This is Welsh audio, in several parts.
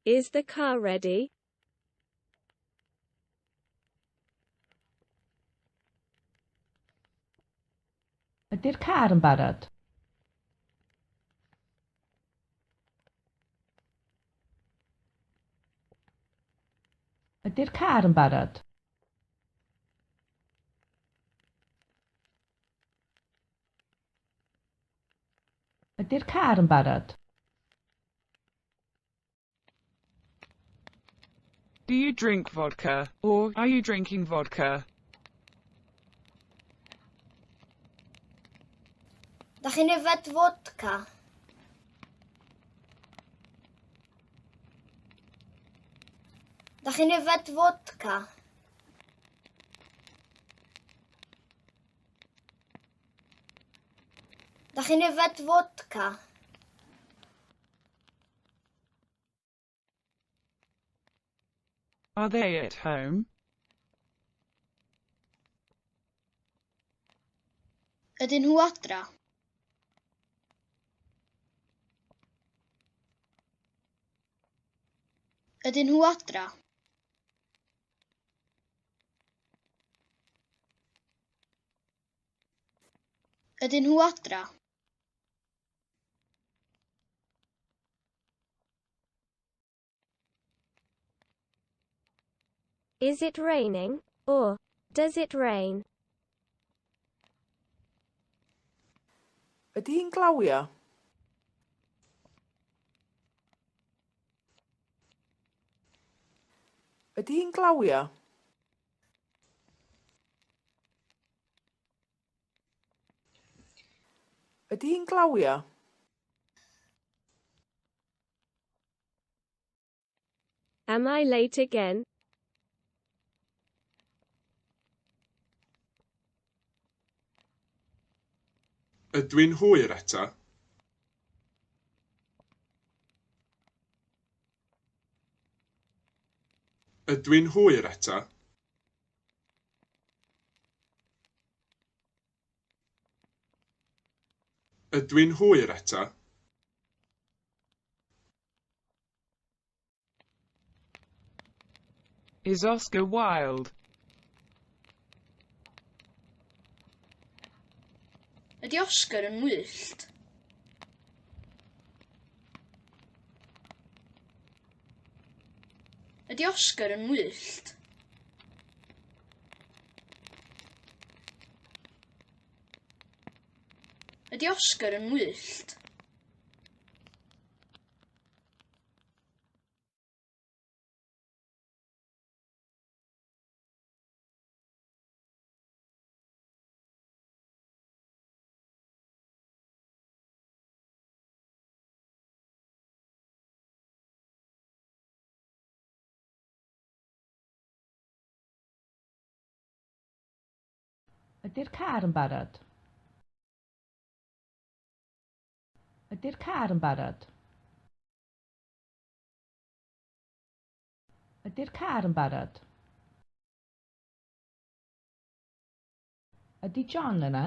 Is the car ready? Ydy'r car yn barod? Ydy'r car yn barod? Ydy'r car yn barod? Do you drink vodka, or are you drinking vodka? Da chi'n yfed fodca? Da chi'n yfed fodca? Da chi'n yfed fodca? Are they at home? Ydyn nhw adra? Ydyn nhw adra? Ydyn nhw adra? Is it raining, or does it rain? Ydy hi'n glawio? Ydy hi'n glawio? Ydy hi'n glawio? Am I late again? Ydw i'n hwyr eto? Ydw i'n hwyr eto? Ydw i'n hwyr eto? Is Oscar Wilde? Ydy Oscar yn wyllt? Ydy Oscar yn wyllt? Ydy Oscar yn wyllt? Ydy'r car yn barod? Ydy'r car yn barod? Ydy'r car yn barod? Ydy John yna?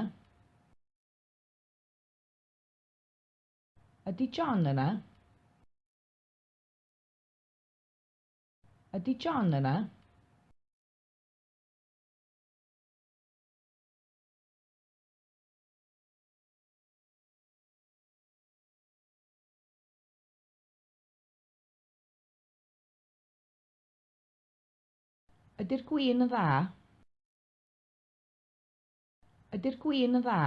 Ydy John yna? Ydy John yna? Ydy'r gwin yn dda? Ydy'r gwin yn dda?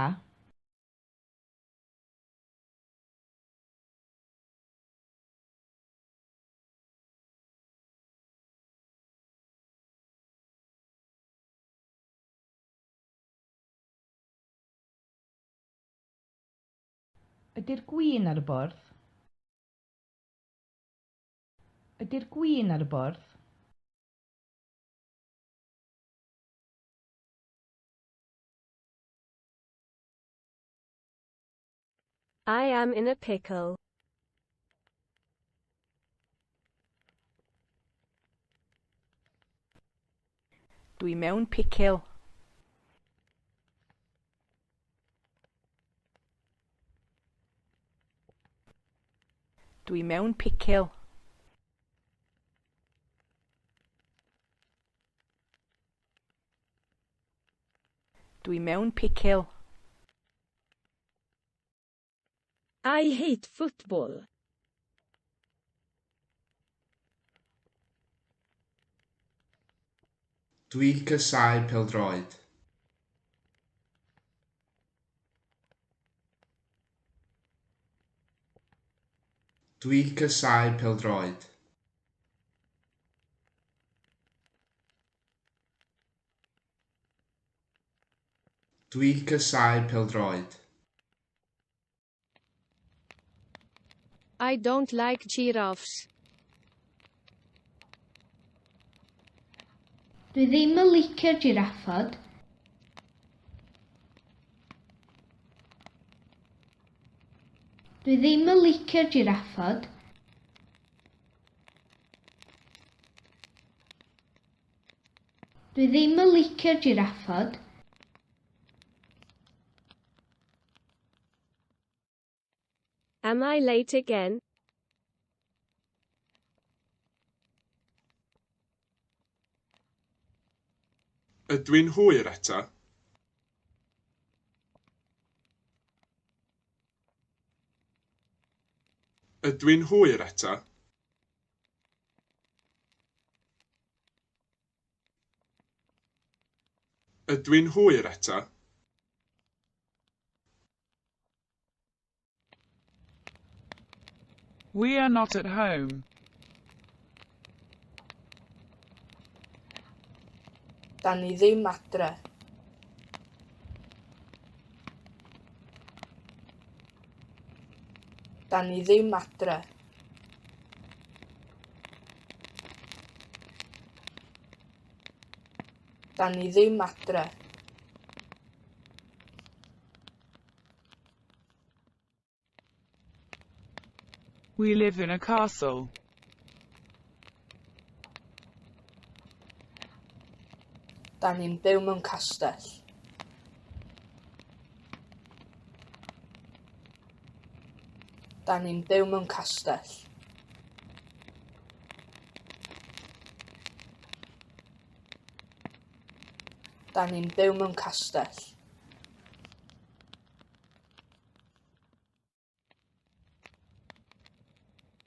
Ydy'r gwin ar y bwrdd? Ydy'r gwin ar y bwrdd? I am in a pickle. Dwi mewn picil. Dwi mewn picil. Dwi mewn picil. I hate football. Dwi'n casáu pêl-droed. Dwi'n casáu pêl-droed. Dwi'n casáu pêl-droed. I don't like giraffes. Dwi ddim yn licio jiraffod. Dwi ddim yn licio jiraffod. Dwi ddim yn licio jiraffod. Am I late again? Ydw i'n hwyr eto? Ydw i'n hwyr eto? Ydw i'n hwyr eto? We are not at home. 'Dan ni ddim adre. 'Dan ni ddim adre. 'Dan ni ddim adre. We live in a castle. 'Dan ni'n byw mewn castell. 'Dan ni'n byw mewn castell. 'Dan ni'n byw mewn castell.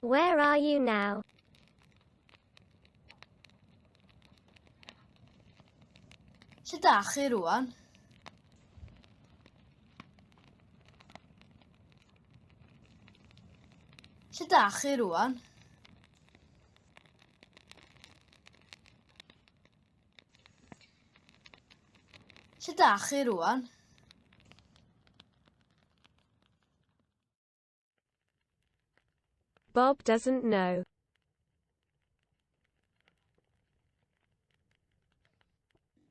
Where are you now? Lle dach chi rwan? Lle dach chi rwan? Lle dach chi rwan? Bob doesn't know.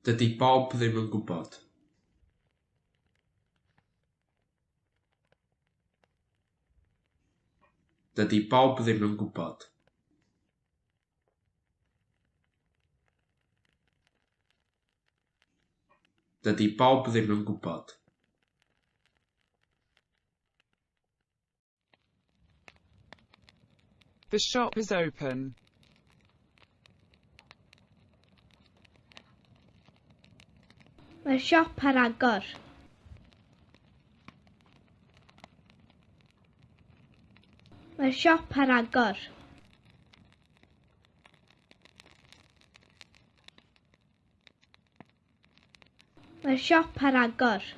Dydy Bob ddim yn gwybod. Dydy Bob ddim yn gwybod. Dydy Bob ddim yn gwybod. The shop is open. Mae'r siop ar agor. Mae'r siop ar agor. Mae'r siop ar agor.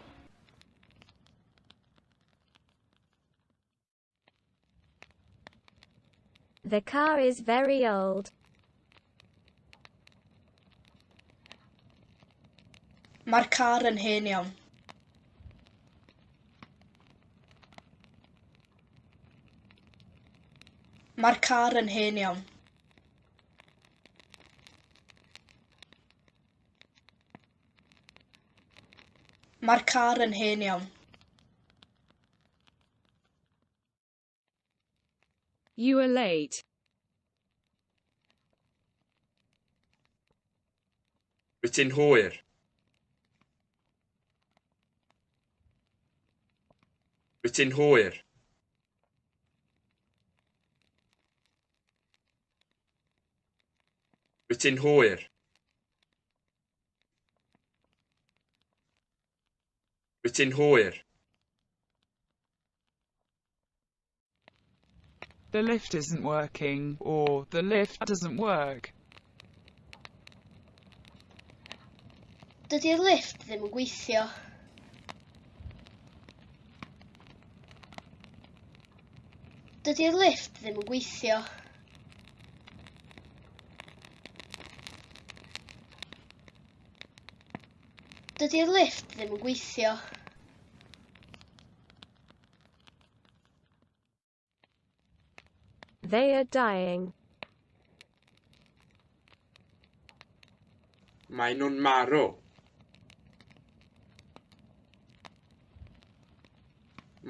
The car is very old. Mae'r car yn hen iawn. Mae'r car yn hen iawn. Mae'r car yn hen iawn. You are late. Rwyt ti'n hwyr. Rwyt ti'n hwyr. Rwyt ti'n hwyr. Rwyt ti'n hwyr. The lift isn't working, or the lift doesn't work. Dydy'r lifft ddim yn gweithio. Dydy'r lifft ddim yn gweithio. Dydy'r lifft ddim yn gweithio. They are dying. Maen nhw'n marw.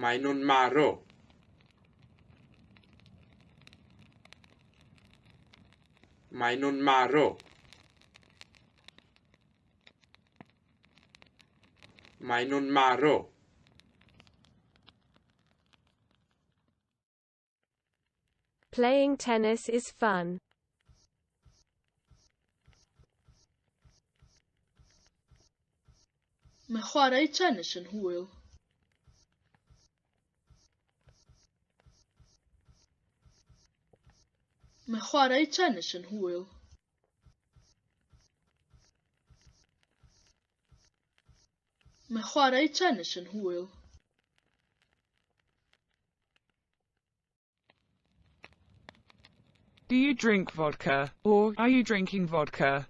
Maen nhw'n marw. Maen nhw'n marw. Maen nhw'n marw. Playing tennis is fun. Mae chwarae tennis yn hwyl. Mae chwarae tennis yn hwyl. Mae chwarae tennis yn hwyl. Do you drink vodka, or are you drinking vodka?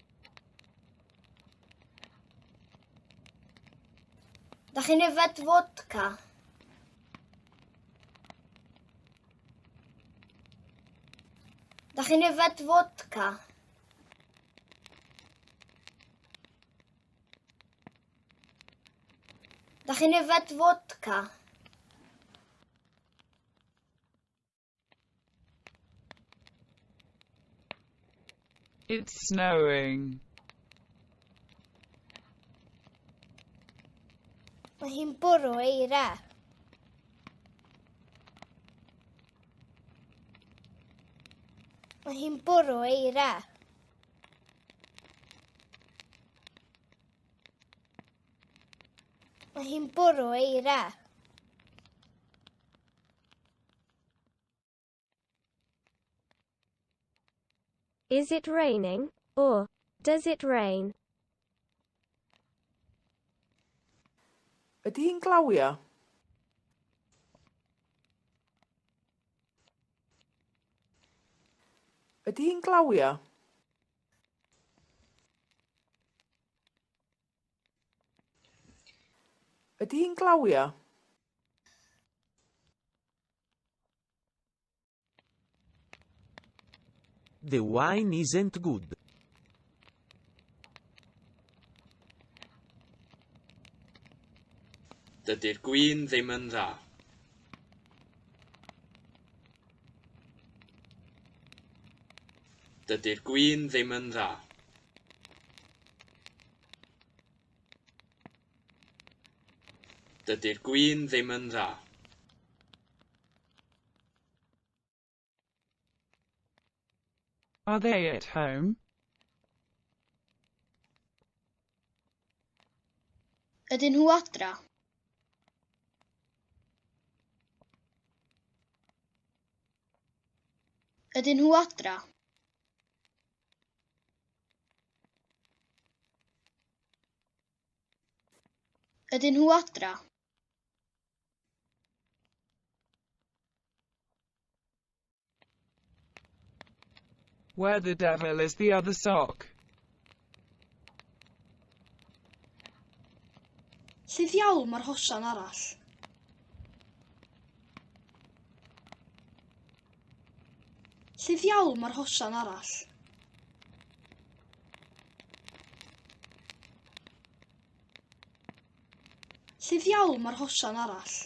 Dach chi'n yfed fodca? Dach chi'n yfed fodca? Dach chi'n yfed fodca? It's snowing. Mae hi'n bwrw eira. Mae hi'n bwrw eira. Mae hi'n bwrw eira. Is it raining, or does it rain? Ydy hi'n glawio? Ydy hi'n glawio? Ydy hi'n glawio? The wine isn't good. Dydy'r gwin ddim yn dda. Dydy'r gwin ddim yn dda. Dydy'r gwin ddim yn dda. Are they at home? Ydyn nhw adra? Ydyn nhw adra? Ydyn nhw adra? Where the devil is the other sock? Lle ddiawl mae'r hosan arall? Lle ddiawl mae'r hosan arall? Lle ddiawl mae'r hosan arall?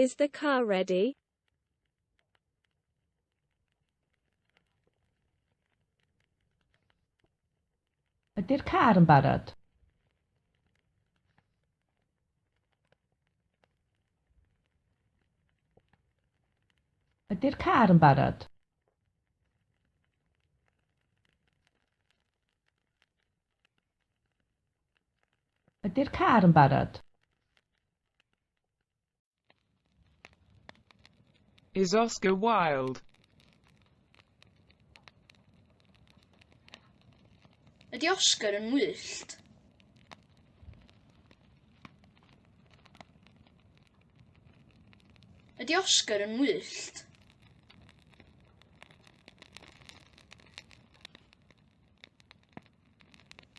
Is the car ready? Ydy'r car yn barod? Ydy'r car yn barod? Ydy'r car yn barod? Is Oscar wild? Ydy Oscar yn wyllt? Ydy Oscar yn wyllt?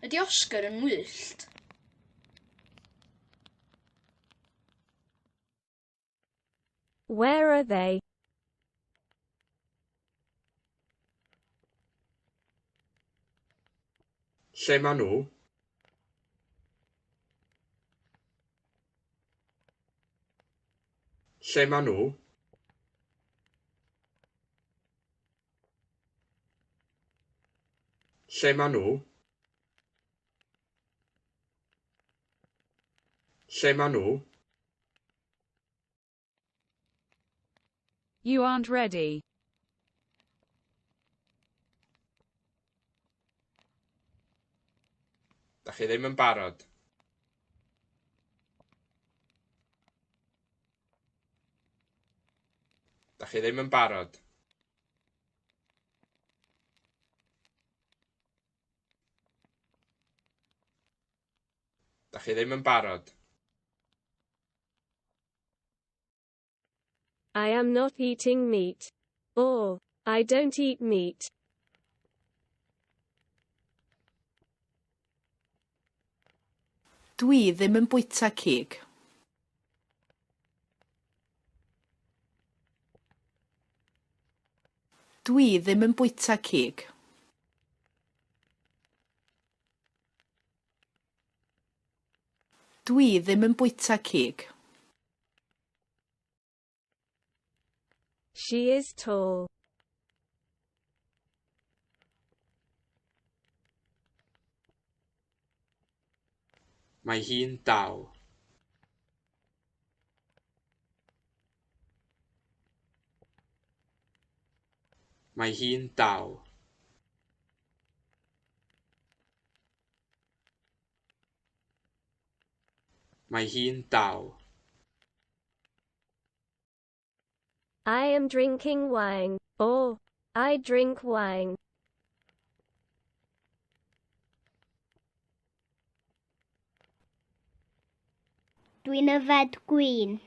Ydy Oscar yn wyllt? Where are they? Lle maen nhw? Lle maen nhw? Lle maen nhw? Lle maen nhw? You aren't ready. Dach chi ddim yn barod. Dach chi ddim yn barod. Dach chi ddim yn barod. I am not eating meat. Or, I don't eat meat. Dwi ddim yn bwyta cig. Dwi ddim yn bwyta cig. Dwi ddim yn bwyta cig. She is tall. Mae hi'n dal. Mae hi'n dal. Mae hi'n dal. I am drinking wine. Or, I drink wine. Dwi'n yfed gwin.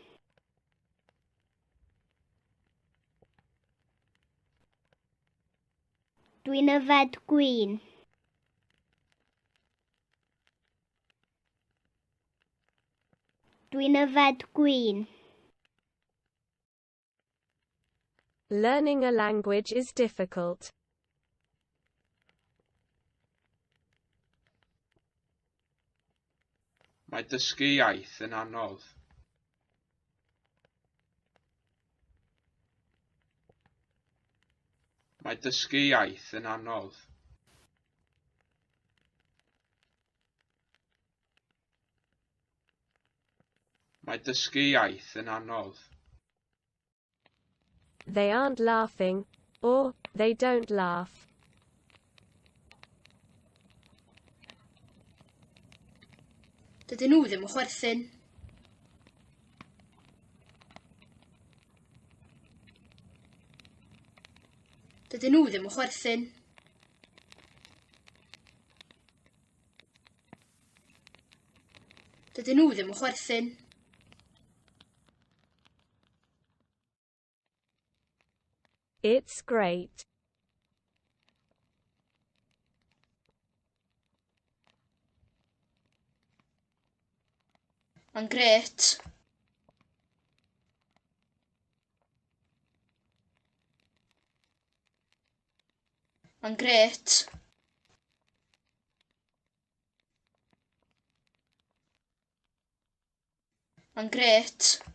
Dwi'n yfed gwin. Dwi'n yfed gwin. Learning a language is difficult. Mae dysgu iaith yn anodd. Mae dysgu iaith yn anodd. Mae dysgu iaith yn anodd. They aren't laughing. Or, they don't laugh. Dydyn nhw ddim yn chwerthin. Dydyn nhw ddim yn chwerthin. Dydyn nhw ddim yn chwerthin. It's great. Mae'n grêt. Mae'n grêt. Mae'n grêt.